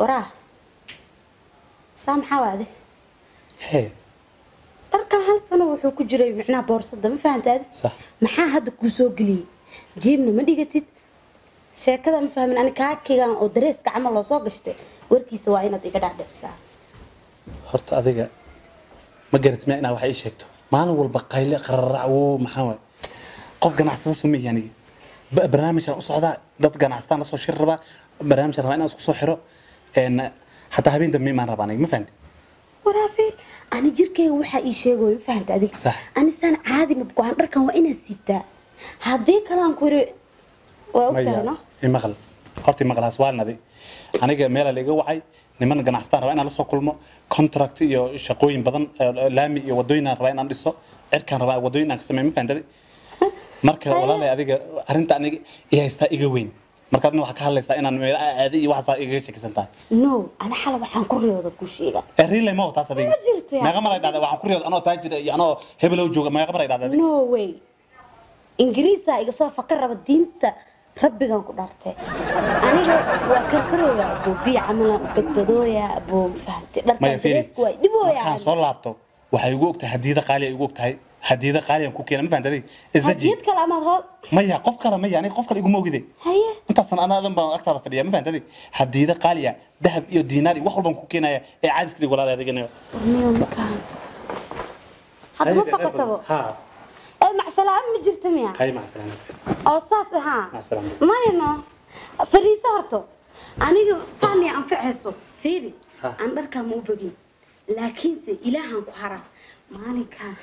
Waraa saa maxaa waade? Hee, dharkan hal sano wuxuu ku jiray micnaha boorsada, ma fahantaad? Sax. Maxaa hadda kuu soo geliyey? Jiibna ma dhigatid, sheekada ma fahmin ani. Kaakigan oo dareeska camal loo soo gashtay, warkiisa waa inaad iga dhacdhicisaa. Horta adiga ma garat miyaa inaad wax ii sheegto? Maalin walba qayle qararac wuu, maxaa waay? Qof ganacsada soo mihi aniga. Barnaamijaan u socdaa, dad ganacsataan la soo shir rabaa, barnaamijaan rabaa inaan isku soo xiro. Hataa habeen dambe imaan rabaa aniga, ma fahanti? Waraafeer, ani jirkayga waxaa ii sheegayo, ma fahanta adiga? Sax. Ani saan caadi ma go-aan, dharkan waa inaad siibtaa, haddii kale aan ku yiri waa ogtahay, no? Imaqal horta, imaqal, haswaalin adi. Aniga meelaa la iga wacay, niman ganacsataan rabaa inaan la soo kulmo, contract iyo shaqooyin badan, laami iyo wadooyin aan rabaa inaan dhiso, cirkaan rabaa wadooyin aan ka sameeyo, ma fahanti adi? Marka walaalay, adiga arrinta aniga i haystaa iga weyn. Marka adna waxaa ka hadlaysaa inaan meel aaday iyo waxaasaa igaga sheekaysan tahay. No, ani xala waxaan ku riyooda ku sheega. Ee riilay ma taas adiga? Ma jirto yaa. Meeqa mar ay dhacday waxaan ku riyooda anoo taajir iyo anoo hebelow jooga? Meeqa mar ay dhacday adiga? No way, ingiriisaa iga soo fakar raba, diinta rabbigan ku dhaartay, aniga waa karkarooya abuu, biyo camalaan u badbadooya abuu, ma fahamtay? Dharkan Maya, fiiri, dareeska waa dhibooya. Markaan soo laabto waxay igu ogtahay hadiida qaali ay igu ogtahay, hadiida qaali aan ku keena, ma fahamtay adiga? Isdaji. Hadiyad kale amaad hood? Maya, qof kale maya, aniga qof kale iguma ogide. Haye. Intaasan anaa adan baan agtaada fadhiya, ma fahamtay adiga? Hadiida qaaliya, dahab iyo diinaar iyo wax walbaan ku keenaya ee caadiska dhig, walaalay adigana. Warniyo makaan hadda ma fakatabo. Ha. Ee macsalaam, ma jirta miya? Hay, macsalaama. Oo saas ahaa. Macsalaama. Mayno fariiso horto, aniga saamiya anficayso, fiiri. Ha. Aan dharkaa ma u bogin, laakiinse ilaahan ku haraa maalinkaan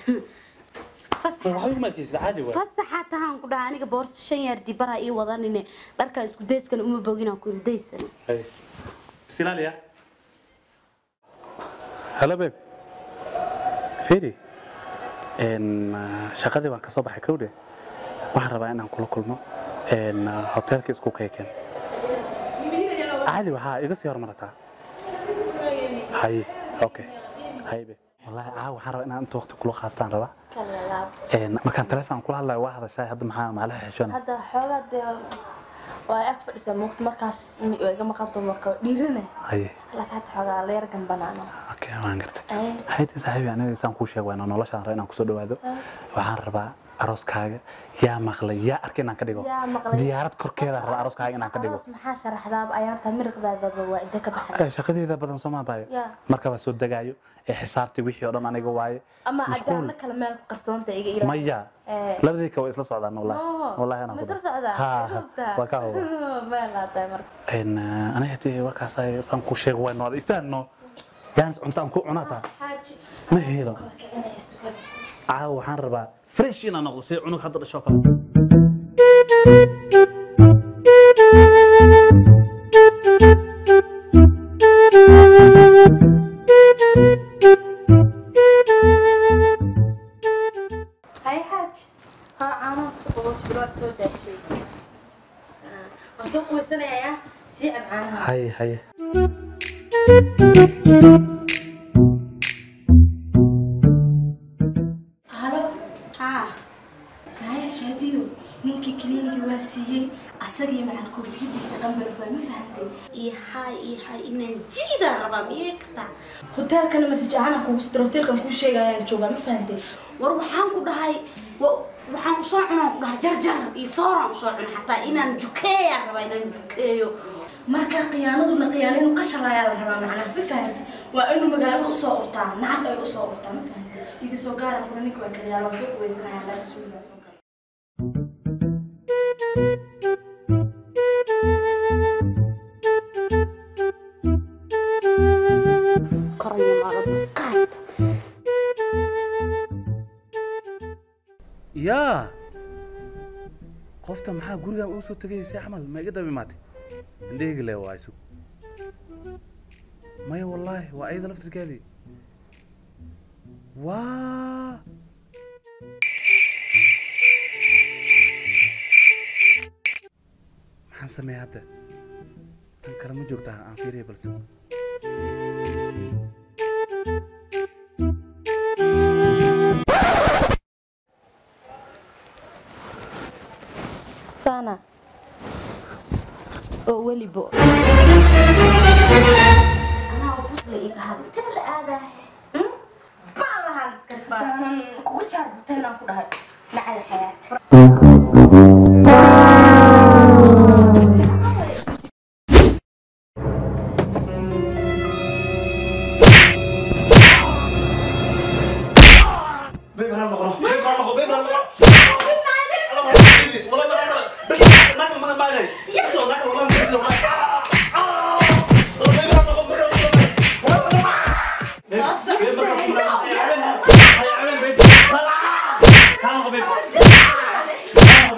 fasaxa. Waxaad igu maalkaysid caadi waay. Fasaxa tahaan ku dhaha, aniga boorso 5 yaar dibaraa ii wadanine, dharkaa isku dayskana uma bogin, aan ku irdaysan. Hay, isilaaliya. Hello babe, fiiri, shaqadii waan ka soo baxay kowdhe, waxaan rabaa inaan kula kulmo hoteelka isku kaykeen. Caadi waxaa iga sii hormarataa. Haye, okay, haye babe. Wallahi caawa waxaan rabaa inaan inta waqti kula qaataan rabaa. Markaan telefoon kula hadlayo waa hadashaa, hadda maxaa maalaha xeshoona? Hadda xoogaa dee waa ag fadhisaa moogta, markaas waa iga maqanto, marka waa dhiirana. Haye. Laakiin hadda xoogaa la yar gambanaano. Okay, waan gartay. Hayde saaxiibi, aniga saan kuu sheeg waana noloshaan rabaa inaan kusoo dhawaado. Waxaan rabaa arooskaaga yaa maqlay yaa arkay inaan ka dhigo. Yaa maqlay. Diyaarad korkeeda rabaa arooskaaga inaan ka dhigo. Aroos maxaa sharaxdaaba, ayaanta miriqdaadaba waa inta ka baxday. Shaqadeeda badan soo ma baayo? Yaa. Marka waa soo degaayo ee xisaabtii wixii oo dhan aniga waaye. Ama Mashquul. Ajaarna kale meel ku qarsoonta iga ila. Maya, labadii ka way isla socdaan wallahi. Wallahi anaa ma ku isla dhahay. Socdaa? Ha, waa ka huba. Meel laa tahay marka. Aniga hadii warkaas ay saan kuu sheeg wayno ada istaano jaanis cunto aan ku cunaa taa. Xaaji. Ma helo. Kala kicinaya sugada. Caawa waxaan rabaa fresh inaan noqdo sida cunug hadda dhasho kale. Hay xaaji, haa, caanaha isku qabo, bilood soo daashay, waan soo qubaysanayaa, sii cab caanaha. Haye haye. Halo. Haa. Naaya Shaadiyo, ninkii kiliinigii waa siiyey asagii macal koofiyadiisa qambalaf, waa ma fahantay? Iyo haay iyo haay, inaan jiidaan rabaa miyay kartaa? Hoteelkana masaj ahaan aan kugu sidiro, hoteelkan kuu sheegayaan joogaa, ma fahantay? War waxaan ku dhahay waxaan usoo cunaan ku dhahay jarjar iyo sooraan usoo cuna, xataa inaan jukeeyaan rabaa, inaan jukeeyo. Marka khiyaanaduna khiyaano inuu ka shalaayaa la rabaa macnaha, ma fahantay? Waa inuu magaalada usoo urtaa, nacag ay usoo urtaa, ma fahantay? Iga soo gaaraan kula, ninka waa kaliyaal, waan soo qubaysanaya, laa suugaa soo gala. Korayo maala duqaad. Yaa, qofta maxaa gurigan ugu soo tegaysa camal ma iga daba imaatay? Indhahayga le waa isug. Maya, wallaahi waa ayada laftirkeedii. Waa maxaan sameeya hadda? Tan kale ma joogtaa? Aan fiiriya bal sug. Sana oo welibo. Anaa busla ii dhahaa intee la aadaahe baa lahaa liska rifaa. Kugu jaar buteenaan ku dhahay macal xayaat. Baby, hal noqono. Baby, hal noqo. Baby, hal noqo. Baby, wallahi hal noqo. Bas, naag ma ma ma. Yes, wallahi wallahi ma wallahi. Ah! Baby, hal noqo. Baby, hal noqo. Baby, hal noqo. Baby, hal noqo. Baby, hal noqo. Baby, hal noqo. Baby.